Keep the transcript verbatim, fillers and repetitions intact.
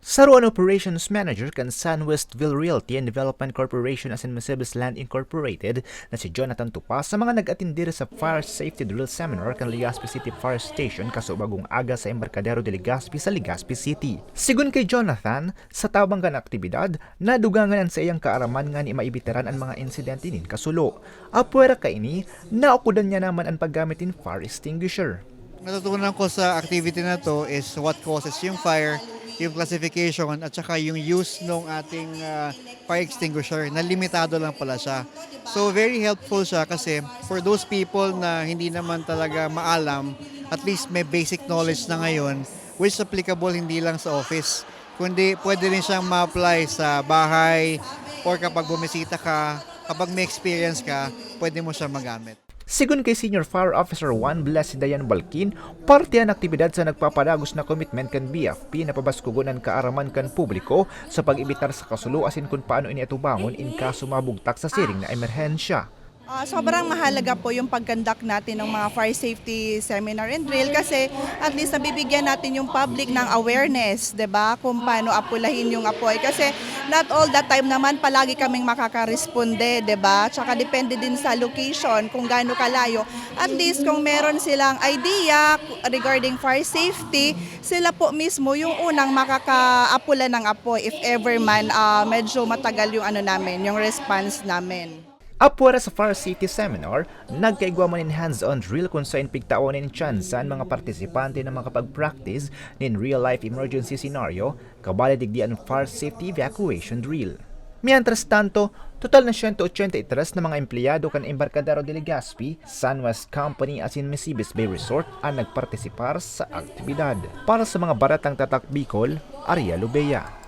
Saro an operations manager kan Sunwest Ville Realty and Development Corporation asin Masibis Land Incorporated na si Jonathan Tupas sa mga nag-atendir sa Fire Safety Drill Seminar kan Legazpi City Fire Station kaso bagong aga sa Embarcadero de Legazpi sa Legazpi City. Sigon ki Jonathan, sa tabang kan aktibidad, nadugangan an saiyang kaaraman ngani maibitaran an mga insidente nin kasulo. Apwera kaini, naukodan niya naman an paggamit nin fire extinguisher. Natutunan ko sa activity na to is what causes yung fire, yung classification, at saka yung use ng ating uh, fire extinguisher na limitado lang pala siya. So very helpful siya kasi for those people na hindi naman talaga maalam, at least may basic knowledge na ngayon, which applicable hindi lang sa office, kundi pwede rin siyang ma-apply sa bahay or kapag bumisita ka, kapag may experience ka, pwede mo siya magamit. Sigon kay Senior Fire Officer one Blessed Dayan Balkin, parte an aktibidad sa nagpapadagos na commitment kan B F P na pabaskogon an kaaraman kan publiko sa pag-ebitar sa kasulo asin kun paano ini atubangon in kaso mabugtak sa siring na emerhensya. Uh, sobrang mahalaga po yung pag-conduct natin ng mga fire safety seminar and drill kasi at least nabibigyan natin yung public ng awareness, 'di ba? Kung paano apulahin yung apoy kasi not all the time naman palagi kaming makakaresponde, 'di ba? Tsaka depende din sa location kung gaano kalayo. At least kung meron silang idea regarding fire safety, sila po mismo yung unang makakaapula ng apoy if ever man uh, medyo matagal yung ano namin, yung response namin. Apwera sa Fire Safety Seminar, nagkaigwa man nin hands-on drill kun saen pigtawan nin tsansa an mga partisipante na makapag-practice nin real-life emergency scenario, kabali digdi an fire safety evacuation drill. Mientras tanto, total na siyento ochenta y tres na mga empleyado kan Embarcadero de Legazpi, Sunwest Company asin Misibis Bay Resort an nagpartisipar sa aktibidad. Para sa mga baretang Tatak Bicol, Ariel Lubea.